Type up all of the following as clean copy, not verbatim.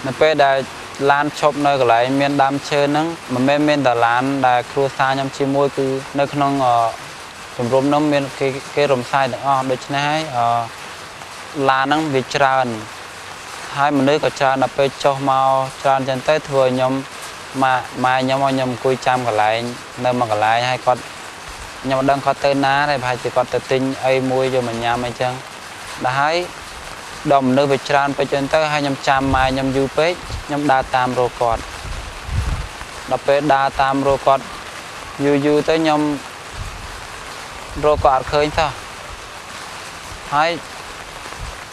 នៅពេលដែលឡានឈប់នៅកន្លែងមានដើមឈើហ្នឹងមិនមែនមានតែឡានដែលគ្រួសារខ្ញុំជាមួយគឺនៅក្នុងជំរំហ្នឹងមានគេគេរំសាយទាំងអស់ដូច្នេះហើយអឺឡានហ្នឹងវាច្រើនហើយមនុស្សក៏ច្រើនដល់ពេលចុះមកច្រើនចឹងទៅធ្វើឲ្យខ្ញុំម៉ាក់ម៉ែខ្ញុំឲ្យខ្ញុំអង្គុយចាំកន្លែងនៅមួយកន្លែងហើយគាត់ខ្ញុំមិនដឹងគាត់ទៅណាទេប្រហែលជាគាត់ទៅទិញអីមួយយកមកញ៉ាំអីចឹងដល់ហើយដល់មនុស្សវាច្រើនពេកចឹងទៅហើយខ្ញុំចាំម៉ែខ្ញុំយូរពេកខ្ញុំដើរតាមរកគាត់ដល់ពេលដើរតាមរកគាត់យូរយូរទៅខ្ញុំរកគាត់អត់ឃើញសោះហើយ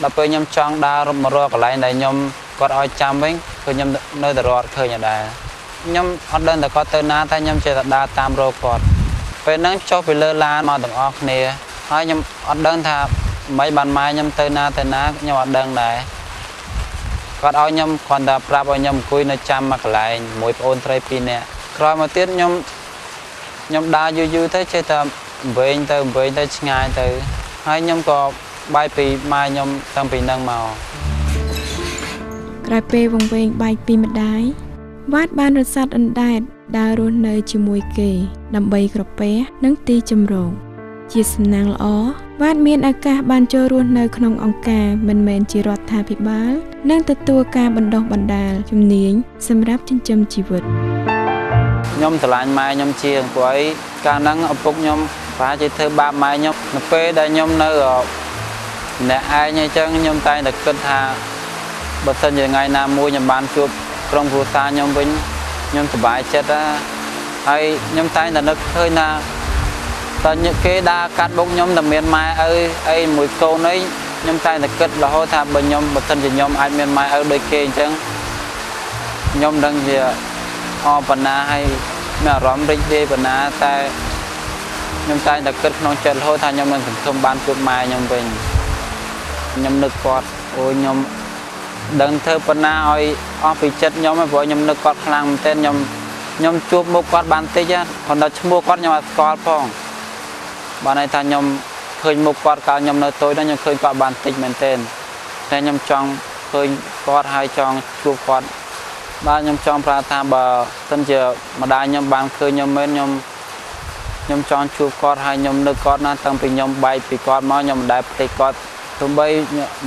ដល់ពេលខ្ញុំចង់ដើរមករកកន្លែងដែលខ្ញុំគាត់ឲ្យចាំវិញគឺខ្ញុំនៅតែរកអត់ឃើញដដែលខ្ញុំអត់ដឹងតែគាត់ទៅណាតែខ្ញុំចេះតែដើរតាមរកគាត់ពេលហ្នឹងចុះពីលើឡានមកទាំងអស់គ្នាហើយខ្ញុំអត់ដឹងថាមិនបានម៉ែខ្ញុំទៅណាទៅណាខ្ញុំអត់ដឹងដែរគាត់ឲ្យខ្ញុំគ្រាន់តែប្រាប់ឲ្យខ្ញុំអង្គុយនៅចាំមួយកន្លែងមួយប្អូនស្រីពីរនាក់ក្រោយមកទៀតខ្ញុំខ្ញុំដើរយូរយូរទៅចេះតែវែងទៅវែងទៅឆ្ងាយទៅហើយខ្ញុំក៏បែកពីម៉ែខ្ញុំតាំងពីហ្នឹងមក ក្រោយពេលវង្វេងបែកពីម្ដាយវ៉ាតបានរសាត់អណ្ដែតដើររស់នៅជាមួយគេ ដើម្បីក្រពះនិងទីជម្រកជាសំណាងល្អវ៉ាតមានឱកាសបានចូលរស់នៅក្នុងអង្គការមិនមែនជារដ្ឋាភិបាល និងទទួលការបណ្ដុះបណ្ដាលជំនាញសម្រាប់ចិញ្ចឹមជីវិត ខ្ញុំស្រឡាញ់ម៉ែខ្ញុំជាងព្រោះអីកាលហ្នឹងឪពុកខ្ញុំប្រហែលជាធ្វើបាបម៉ែខ្ញុំនៅពេលដែលខ្ញុំនៅម្នាក់ឯងអញ្ចឹងខ្ញុំតែងតែគិតថាបើសិនជាថ្ងៃណាមួយខ្ញុំបានជួបក្រុមគ្រួសារខ្ញុំវិញខ្ញុំសប្បាយចិត្តណាហើយខ្ញុំតែងតែនឹកឃើញថាតើញគេដើរកាត់បុកខ្ញុំតែមានម៉ែឪអីមួយកូនអីខ្ញុំតែងតែគិតរហូតថាបើខ្ញុំបើសិនជាខ្ញុំអាចមានម៉ែឪដូចគេអញ្ចឹងខ្ញុំដឹងជាអប៉ុណ្ណាហើយមានអារម្មណ៍រីករាយប៉ុណ្ណាតែខ្ញុំតែងតែគិតក្នុងចិត្តរហូតថាខ្ញុំនឹងសង្ឃឹមបានជួបម៉ែខ្ញុំវិញខ្ញុំនឹកគាត់អូយខ្ញុំដឹងធ្វើប៉ុណ្ណាឲ្យអស់ពីចិត្តខ្ញុំហើយព្រោះខ្ញុំនឹកគាត់ខ្លាំងមែនទែនខ្ញុំខ្ញុំជួបមុខគាត់បានតិចគ្រាន់តែឈ្មោះគាត់ខ្ញុំអត់ស្គាល់ផងបានន័យថាខ្ញុំឃើញមុខគាត់កាលខ្ញុំនៅតូចហ្នឹងខ្ញុំឃើញគាត់បានតិចមែនទែនតែខ្ញុំចង់ឃើញគាត់ហើយចង់ជួបគាត់បាទខ្ញុំចង់ប្រាប់ថាបើសិនជាម្ដាយខ្ញុំបានឃើញខ្ញុំមែនខ្ញុំខ្ញុំចង់ជួបគាត់ហើយខ្ញុំនឹកគាត់ណាស់តាំងពីខ្ញុំបែកពីគាត់មកខ្ញុំមិនដែលភ្លេចគាត់ទោះបី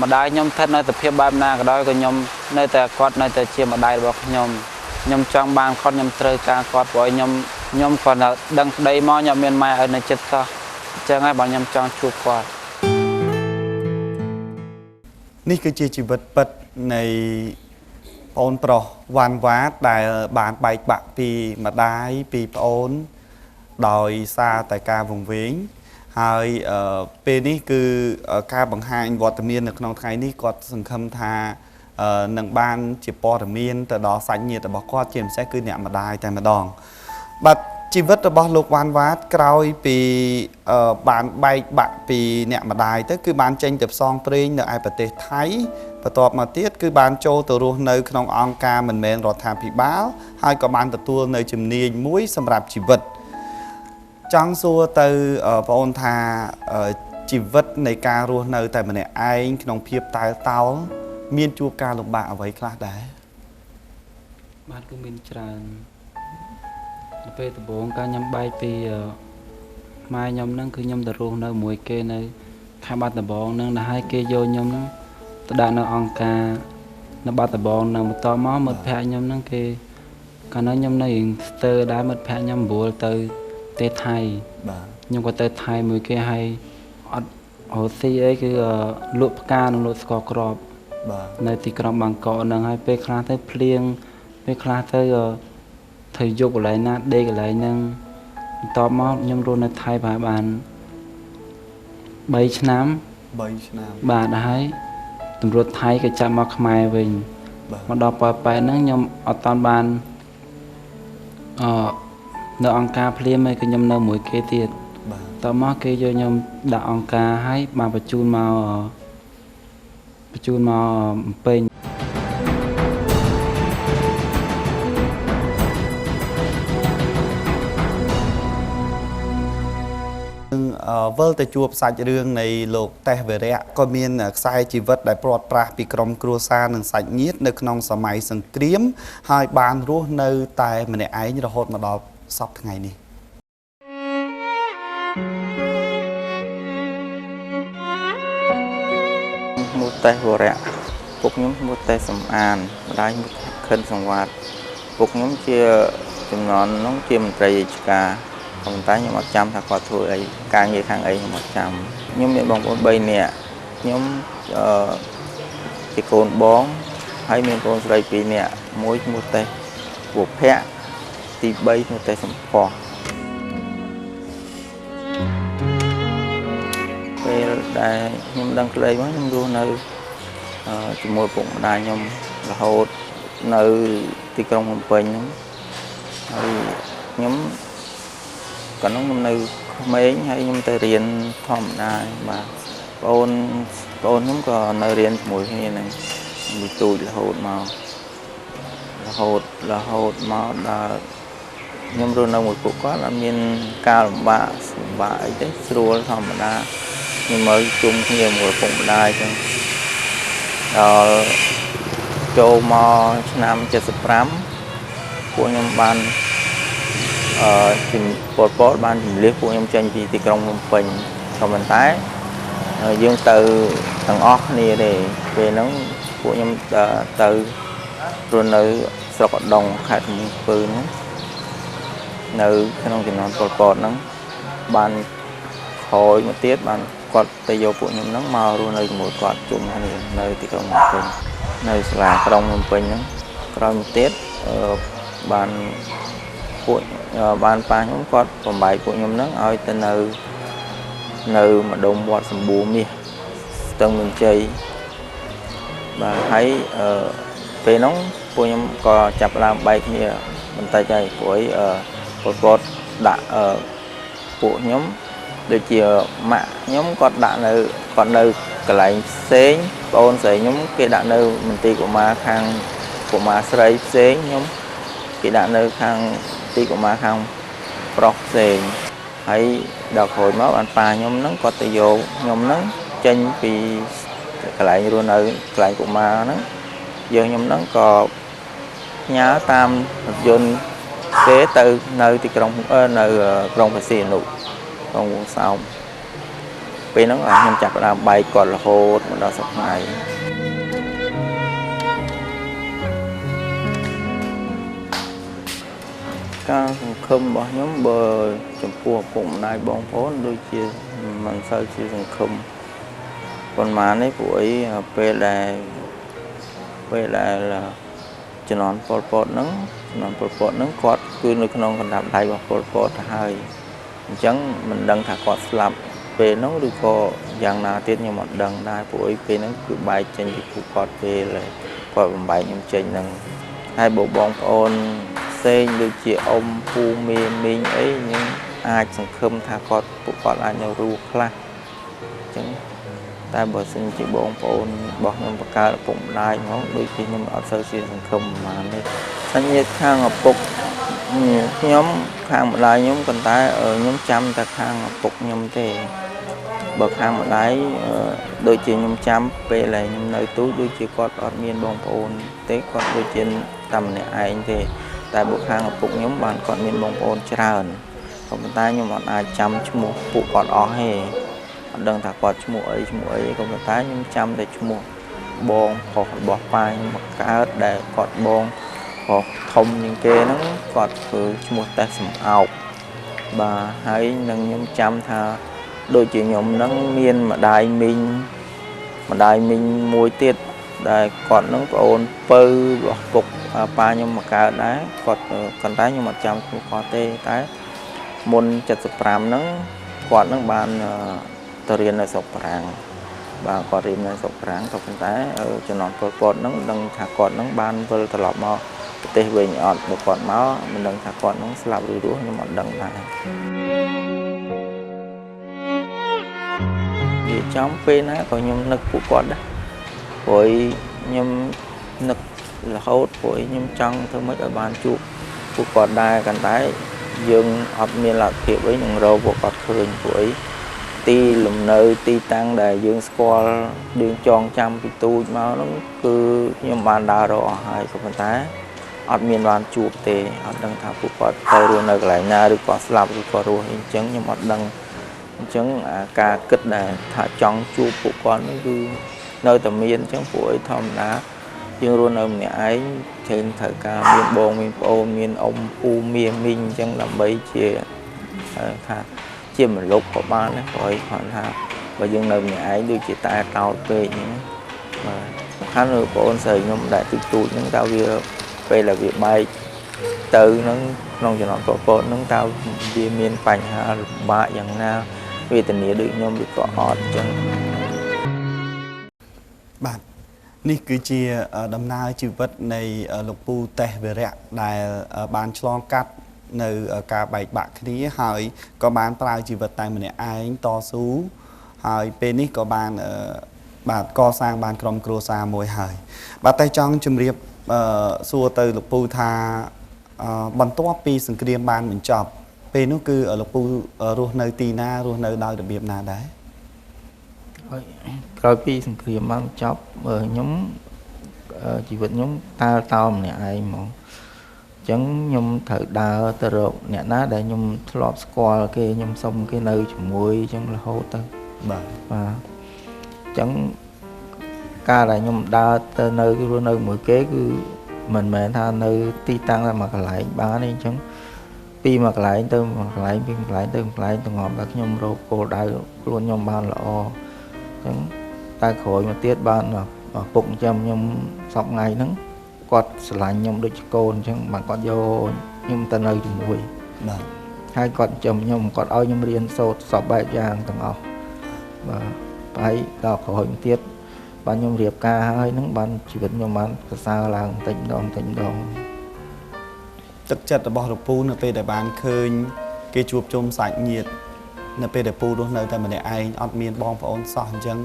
ម្ដាយខ្ញុំស្ថិតនៅសភាពបែបណាក៏ដោយក៏ខ្ញុំនៅតែគាត់នៅតែជាម្ដាយរបស់ខ្ញុំខ្ញុំចង់បានគាត់ខ្ញុំត្រូវការគាត់ព្រោះខ្ញុំខ្ញុំគាត់តែដឹងក្តីមកខ្ញុំមានម៉ែឲ្យនៅចិត្តសោះអញ្ចឹងហើយបើខ្ញុំចង់ជួបគាត់ នេះគឺជាជីវិតពិតនៃប្អូនប្រុសវ៉ាន់វ៉ាតដែលបានបែកបាក់ពីម្ដាយពីប្អូនដោយសារតែការវង្វេងហើយពេលនេះគឺការបង្ហាញវត្តមាននៅក្នុងថ្ងៃនេះគាត់សង្ឃឹមថានឹងបានជាព័ត៌មានទៅដល់សាច់ញាតិរបស់គាត់ជាពិសេសគឺអ្នកម្ដាយតែម្ដងបាទជីវិតរបស់លោកវ៉ាន់វ៉ាតក្រោយពីបានបែកបាក់ពីអ្នកម្ដាយទៅគឺបានចេញទៅផ្សងព្រេងនៅឯប្រទេសថៃបន្ទាប់មកទៀតគឺបានចូលទៅរស់នៅក្នុងអង្គការមិនមែនរដ្ឋាភិបាលហើយក៏បានទទួលនៅជំនាញមួយសម្រាប់ជីវិតចង់សួរទៅបងអូនថាជីវិតនៃការរស់នៅតែម្នាក់ឯងក្នុងភាពតើតោលមានជួបការលំបាកអ្វីខ្លះដែរបាទគឺមានច្រើននៅពេលដំបូងកាលខ្ញុំបែកពីម៉ែខ្ញុំហ្នឹងគឺខ្ញុំទៅរស់នៅមួយគេនៅខេត្តបាត់ដំបងហ្នឹងដែលឲ្យគេយកខ្ញុំហ្នឹងទៅដាក់នៅអង្គការនៅបាត់ដំបងហ្នឹងបន្ទាប់មកមិត្តភក្តិខ្ញុំហ្នឹងគេកាលនោះខ្ញុំនៅរៀងស្ទើរដែរមិត្តភក្តិខ្ញុំប្រួលទៅប្រទេសថៃបាទខ្ញុំក៏ទៅថៃមួយគេហើយអត់រកស៊ីអីគឺលក់ផ្កានិងលក់ស្ករគ្រាប់បាទនៅទីក្រុងបាងកកហ្នឹងហើយពេលខ្លះទៅភ្លៀងពេលខ្លះទៅត្រូវយកកន្លែងណាដេកកន្លែងហ្នឹងបន្ទាប់មកខ្ញុំរស់នៅថៃប្រហែលបាន3ឆ្នាំ3ឆ្នាំបាទហើយតម្រួតថៃក៏ចាប់មកខ្មែរវិញមកដល់ប៉ោយប៉ែតហ្នឹងខ្ញុំអត់តាន់បាននៅអង្គការភ្លាមឯងក៏ខ្ញុំនៅមួយគេទៀតតមកគេយកខ្ញុំដាក់អង្គការហើយបានបញ្ជូនមកពេញ វិលទៅជួបសាច់រឿងនៃលោកតេសវរៈក៏មានខ្សែជីវិតដែលព្រាត់ប្រាសពីក្រុមគ្រួសារនិងសាច់ញាតិនៅក្នុងសម័យសង្គ្រាមហើយបានរស់នៅតែម្នាក់ឯងរហូតមកដល់សព្វថ្ងៃនេះ ឈ្មោះតេសវរៈពុកខ្ញុំឈ្មោះតេសសំអានម្ដាយឈ្មោះខិនសង្វាតពុកខ្ញុំជាចំណន់នោះជាមន្ត្រីរាជការប៉ុន្តែខ្ញុំអត់ចាំថាគាត់ធ្វើអីការងារខាងអីខ្ញុំអត់ចាំខ្ញុំមានបងប្អូន3នាក់ខ្ញុំជាកូនបងហើយមានបងស្រី2នាក់មួយឈ្មោះតេសបុភៈទី3ឈ្មោះតេសសម្ផស្សពេលដែលខ្ញុំដឹងក្តីមកខ្ញុំរស់នៅជាមួយពុកម្ដាយខ្ញុំរហូតនៅទីក្រុងភ្នំពេញហ្នឹងហើយខ្ញុំកាលនោះខ្ញុំនៅក្មេងហើយខ្ញុំទៅរៀនធម្មតាបាទបងប្អូនខ្ញុំក៏នៅរៀនជាមួយគ្នាហ្នឹងពីទូចរហូតមករហូតមកដល់ខ្ញុំរស់នៅមួយពួកគាត់អត់មានការលំបាកអីទេស្រួលធម្មតាខ្ញុំមកជុំគ្នាមួយពុកម្ដាយចឹងដល់ចូលមកឆ្នាំ75ពួកខ្ញុំបានជំពលពតបានជំលះពួកខ្ញុំចេញពីទីក្រុងភ្នំពេញក៏ប៉ុន្តែយើងទៅទាំងអស់គ្នាទេពេលហ្នឹងពួកខ្ញុំទៅរស់នៅស្រុកឧដុង្គខេត្តកំពង់ស្ពឺហ្នឹងនៅក្នុងចំណោមពលពតហ្នឹងបានក្រោយមកទៀតបានគាត់ទៅយកពួកខ្ញុំហ្នឹងមករស់នៅជាមួយគាត់ជុំគ្នានៅទីក្រុងភ្នំពេញនៅសាលាក្រុងភ្នំពេញហ្នឹងក្រោយមកទៀតបានពួកបានប៉ាខ្ញុំគាត់បំបែកពួកខ្ញុំហ្នឹងឲ្យទៅនៅម្ដុំវត្តសម្បួរមាសស្ទឹងមានជ័យបាទហើយពេលហ្នឹងពួកខ្ញុំក៏ចាប់ផ្ដើមបែកគ្នាបន្តិចហើយព្រោះអីពលពតដាក់ពួកខ្ញុំដូចជាម៉ាក់ខ្ញុំគាត់ដាក់នៅគាត់នៅកន្លែងផ្សេងបងអូនស្រីខ្ញុំគេដាក់នៅមន្ទីរកុមារខាងកុមារស្រីផ្សេងខ្ញុំគេដាក់នៅខាងទីកុមារខាងប្រុសផ្សេងហើយដល់ក្រោយមកបានប៉ាខ្ញុំហ្នឹងគាត់ទៅយកខ្ញុំហ្នឹងចេញពីកន្លែងរស់នៅកន្លែងកុមារហ្នឹងយើងខ្ញុំហ្នឹងក៏ផ្ញើតាមរថយន្តគេទៅនៅទីក្រុងនៅក្រុងព្រះសីហនុក្រុងវងសោមពេលហ្នឹងខ្ញុំចាប់ផ្ដើមបែកគាត់រហូតមកដល់សប្តាហ៍ការសង្ឃឹមរបស់ខ្ញុំបើចំពោះឪពុកម្ដាយបងប្អូនដូចជាមិនសូវជាសង្ឃឹមប៉ុន្មាននេះព្រោះអីពេលដែលជំនាន់ប៉ុលពតហ្នឹងជំនាន់ប៉ុលពតហ្នឹងគាត់គឺនៅក្នុងកណ្ដាប់ដៃរបស់ប៉ុលពតទៅហើយអញ្ចឹងមិនដឹងថាគាត់ស្លាប់ពេលហ្នឹងឬក៏យ៉ាងណាទៀតខ្ញុំអត់ដឹងដែរព្រោះអីពេលហ្នឹងគឺបែកចេញពីពួកគាត់ពេលគាត់បំបែកខ្ញុំចេញហ្នឹងហើយបើបងប្អូនផ្សេងដូចជាអ៊ំពូមីមីងអីខ្ញុំអាចសង្ឃឹមថាគាត់ពួកគាត់អាចនៅរស់ខ្លះអញ្ចឹងតែបើសិនជាបងប្អូនរបស់ខ្ញុំបង្កើតឪពុកម្ដាយហ្មងដូចជាខ្ញុំអត់សូវជាសង្ឃឹមប៉ុន្មានទេសាច់ញាតិខាងឪពុកខ្ញុំខាងម្ដាយខ្ញុំប៉ុន្តែខ្ញុំចាំតែខាងឪពុកខ្ញុំទេបើខាងម្ដាយដូចជាខ្ញុំចាំពេលដែលខ្ញុំនៅទូចដូចជាគាត់អត់មានបងប្អូនទេគាត់ដូចជាតែម្នាក់ឯងទេតែបើខាងឪពុកខ្ញុំបានគាត់មានបងប្អូនច្រើនក៏ប៉ុន្តែខ្ញុំអត់អាចចាំឈ្មោះពួកគាត់អស់ទេអត់ដឹងថាគាត់ឈ្មោះអីក៏ប៉ុន្តែខ្ញុំចាំតែឈ្មោះបងប្រុសរបស់ប៉ាខ្ញុំបង្កើតដែលគាត់បងប្រុសធំជាងគេហ្នឹងគាត់ធ្វើឈ្មោះតេសសំអោបបាទហើយនឹងខ្ញុំចាំថាដូចជាខ្ញុំហ្នឹងមានម្ដាយមីងមួយទៀតដែលគាត់ហ្នឹងប្អូនពៅរបស់ពុកប៉ាខ្ញុំមកកើតដែរគាត់ប៉ុន្តែខ្ញុំអត់ចាំឈ្មោះគាត់ទេតែមុន75ហ្នឹងគាត់ហ្នឹងបានទៅរៀននៅស្រុកបារាំងបាទគាត់រៀននៅស្រុកបារាំងក៏ប៉ុន្តែចំណងពលពតហ្នឹងដឹងថាគាត់ហ្នឹងបានវិលត្រឡប់មកប្រទេសវិញអត់បើគាត់មកមិនដឹងថាគាត់ហ្នឹងស្លាប់ឬរស់ខ្ញុំអត់ដឹងដែរនិយាយចំពេលណាក៏ខ្ញុំនឹកពួកគាត់ដែរព្រោះខ្ញុំនឹករហូតព្រោះខ្ញុំចង់ធ្វើម៉េចឲ្យបានជួបពួកគាត់ដែរប៉ុន្តែយើងអត់មានលទ្ធភាពអីនឹងរកពួកគាត់ឃើញព្រោះអី ទីលំនៅទីតាំងដែលយើងស្គាល់យើងចងចាំពីទូចមកហ្នឹងគឺខ្ញុំបានដើររកអស់ហើយក៏ប៉ុន្តែអត់មានបានជួបទេអត់ដឹងថាពួកគាត់ទៅរស់នៅកន្លែងណាឬក៏ស្លាប់ឬក៏រស់អីអញ្ចឹងខ្ញុំអត់ដឹងអញ្ចឹងអាការគិតដែលថាចង់ជួបពួកគាត់ហ្នឹងគឺនៅតែមានអញ្ចឹងពួកអីធម្មតាយើងរស់នៅម្នាក់ឯងត្រូវត្រូវការមានបងមានប្អូនមានអ៊ំពូមាមីងអញ្ចឹងដើម្បីជាថាជាមលុបក៏បានដែរព្រោះគ្រាន់ថាបើយើងនៅម្នាក់ឯងដូចជាតែតោតពេកអញ្ចឹងបាទសំខាន់គឺប្អូនស្រីខ្ញុំដែលទូចទូចហ្នឹងតើវាពេលដែលវាបែកទៅហ្នឹងក្នុងចំណោមប្អូនហ្នឹងតើវាមានបញ្ហាលំបាកយ៉ាងណាវេទនាដូចខ្ញុំឬក៏អត់អញ្ចឹង បាទនេះគឺជាដំណើរជីវិតនៃលោកពូតេះវិរៈដែលបានឆ្លងកាត់នៅការបែកបាក់គ្នាហើយក៏បានប្រើជីវិតតែម្នាក់ឯងតស៊ូហើយពេលនេះក៏បានបាទកសាងបានក្រុមគ្រួសារមួយហើយបាទតែចង់ជម្រាបសួរទៅលោកពូថាបន្ទាប់ពីសង្គ្រាមបានបញ្ចប់ពេលនោះគឺលោកពូរស់នៅទីណារស់នៅដោយរបៀបណាដែរ ហើយក្រោយពីសង្គ្រាមបានបញ្ចប់ខ្ញុំជីវិតខ្ញុំតើតោម្នាក់ឯងហ្មងអញ្ចឹងខ្ញុំត្រូវដើរទៅរកអ្នកណាដែលខ្ញុំធ្លាប់ស្គាល់គេខ្ញុំសុំគេនៅជាមួយអញ្ចឹងរហូតទៅ បាទ បាទអញ្ចឹងការដែលខ្ញុំដើរទៅនៅរស់នៅមួយគេគឺមិនមែនថានៅទីតាំងតែមួយកន្លែងបានទេអញ្ចឹងពីមួយកន្លែងទៅមួយកន្លែងពីមួយកន្លែងទៅមួយកន្លែងទាំងអស់តែខ្ញុំរកគោលដៅខ្លួនខ្ញុំបានល្អអញ្ចឹងតែក្រោយមកទៀតបានឪពុកចាំខ្ញុំសពថ្ងៃហ្នឹងគាត់ស្រឡាញ់ខ្ញុំដូចជាកូនអញ្ចឹងបានគាត់យកខ្ញុំទៅនៅជាមួយ បាទ ហើយគាត់ចាំខ្ញុំគាត់ឲ្យខ្ញុំរៀនសូត្រសពបែបយ៉ាងទាំងអស់បាទហើយដល់ក្រោយមកទៀតបានខ្ញុំរៀបការហើយហ្នឹងបានជីវិតខ្ញុំបានប្រសើរឡើងបន្តិចម្ដងបន្តិចម្ដង ទឹកចិត្តរបស់លោកពូនៅពេលដែលបានឃើញគេជួបជុំសាច់ញាតិនៅពេលដែលពូរស់នៅតែម្នាក់ឯងអត់មានបងប្អូនសោះអញ្ចឹង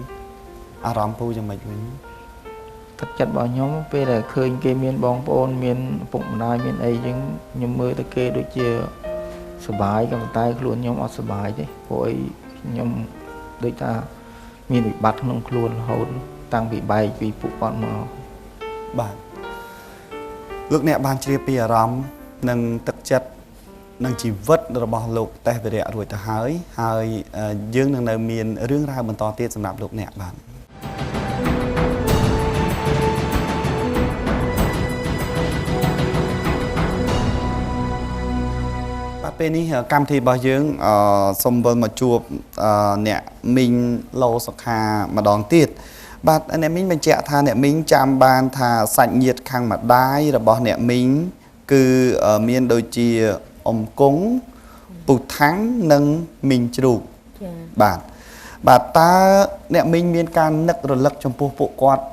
អារម្មណ៍ពូយ៉ាងម៉េចវិញ ទឹកចិត្តរបស់ខ្ញុំពេលដែលឃើញគេមានបងប្អូនមានឪពុកម្ដាយមានអីចឹងខ្ញុំមើលទៅគេដូចជាសប្បាយក៏ប៉ុន្តែខ្លួនខ្ញុំអត់សប្បាយទេព្រោះអីខ្ញុំដូចថាមានវិបត្តិក្នុងខ្លួនរហូតតាំងពីបែកពីពួកគាត់មក បាទលោកអ្នកបានជ្រាបពីអារម្មណ៍និងទឹកចិត្តនិងជីវិតរបស់លោកតេះវិរៈរួចទៅហើយហើយយើងនឹងនៅមានរឿងរ៉ាវបន្តទៀតសម្រាប់លោកអ្នកបាទបាទពេលនេះកម្មវិធីរបស់យើងសូមវិលមកជួបអ្នកមីងលោសុខាម្ដងទៀតបាទអ្នកមីងបញ្ជាក់ថាអ្នកមីងចាំបានថាសាច់ញាតិខាងម្ដាយរបស់អ្នកមីងគឺមានដូចជាអ៊ំគង់ពូថាំងនិងមីងជ្រូក ចា៎ បាទបាទតើអ្នកមីងមានការនឹករលឹកចំពោះពួកគាត់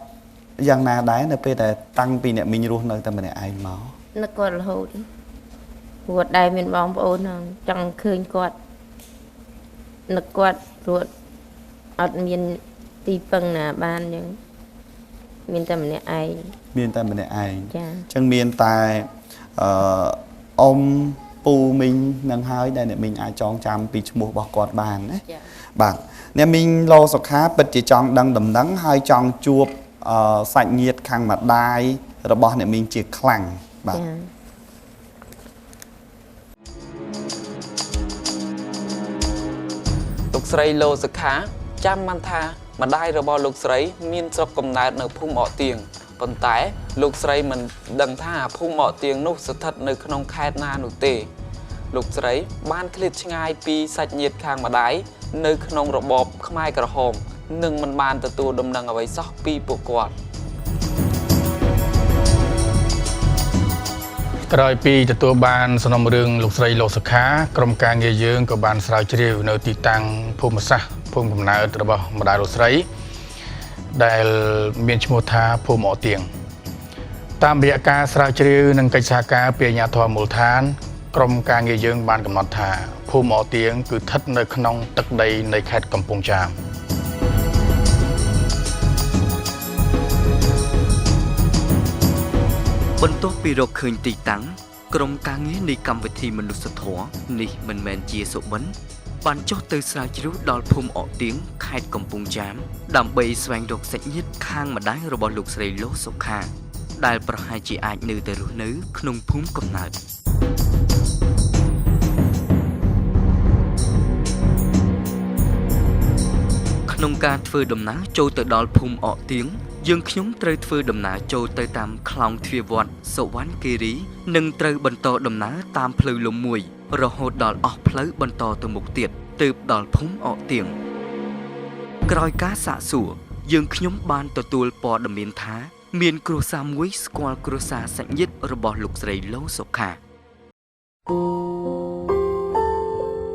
យ៉ាងណាដែរនៅពេលដែលតាំងពីអ្នកមីងរស់នៅតែម្នាក់ឯងមក នឹកគាត់រហូតព្រោះដែលមានបងប្អូនហ្នឹងចង់ឃើញគាត់នឹកគាត់ព្រោះអត់មានទីពឹងណាបានអញ្ចឹងមានតែម្នាក់ឯង មានតែម្នាក់ឯង ចា៎ អញ្ចឹងមានតែអឺអ៊ំពូមីងនឹងហើយដែលអ្នកមីងអាចចងចាំពីឈ្មោះរបស់គាត់បានណា ចា៎ បាទអ្នកមីងលោសុខាពិតជាចង់ដឹងដំណឹងហើយចង់ជួបសាច់ញាតិខាងម្ដាយរបស់អ្នកមីងជាខ្លាំងបាទ ចា៎ លោកស្រីលោសុខាចាំបានថាម្ដាយរបស់លោកស្រីមានស្រុកកំណើតនៅភូមិអកទៀងប៉ុន្តែលោកស្រីមិនដឹងថាភូមិអកទៀងនោះស្ថិតនៅក្នុងខេត្តណានោះទេលោកស្រីបានឃ្លាតឆ្ងាយពីសាច់ញាតិខាងម្ដាយនៅក្នុងរបបខ្មែរក្រហមនិងមិនបានទទួលដំណឹងអ្វីសោះពីពួកគាត់ ក្រោយពីទទួលបានសំណុំរឿងលោកស្រីលោកសុខាក្រុមការងារយើងក៏បានស្រាវជ្រាវនៅទីតាំងភូមិសាស្ត្រភូមិកំណើតរបស់ម្ដាយលោកស្រីដែលមានឈ្មោះថាភូមិអកទៀងតាមរយៈការស្រាវជ្រាវនិងកិច្ចសហការពីអាជ្ញាធរមូលដ្ឋានក្រុមការងារយើងបានកំណត់ថាភូមិអកទៀងគឺស្ថិតនៅក្នុងទឹកដីនៃខេត្តកំពង់ចាម បន្ទាប់ពីរកឃើញទីតាំងក្រុមការងារនៃកម្មវិធីមនុស្សធម៌នេះមិនមែនជាសុបិន បានចុះទៅស្រាវជ្រាវដល់ភូមិអកទៀងខេត្តកំពង់ចាមដើម្បីស្វែងរកសាច់ញាតិខាងម្ដាយរបស់លោកស្រីលោសុខា ដែលប្រហែលជាអាចនៅតែរស់នៅ ក្នុងភូមិកំណើតក្នុងការធ្វើដំណើរចូលទៅដល់ភូមិអកទៀងយើងខ្ញុំត្រូវធ្វើដំណើរចូលទៅតាមខ្លោងទ្វារវត្តសុវណ្ណគិរីនិងត្រូវបន្តដំណើរតាមផ្លូវលំមួយ រហូតដល់អស់ផ្លូវបន្តទៅមុខទៀតទើបដល់ភូមិអកទៀងក្រោយការសាកសួរយើងខ្ញុំបានទទួលព័ត៌មានថា មានគ្រួសារមួយស្គាល់គ្រួសារសាច់ញាតិរបស់លោកស្រីលោសុខា។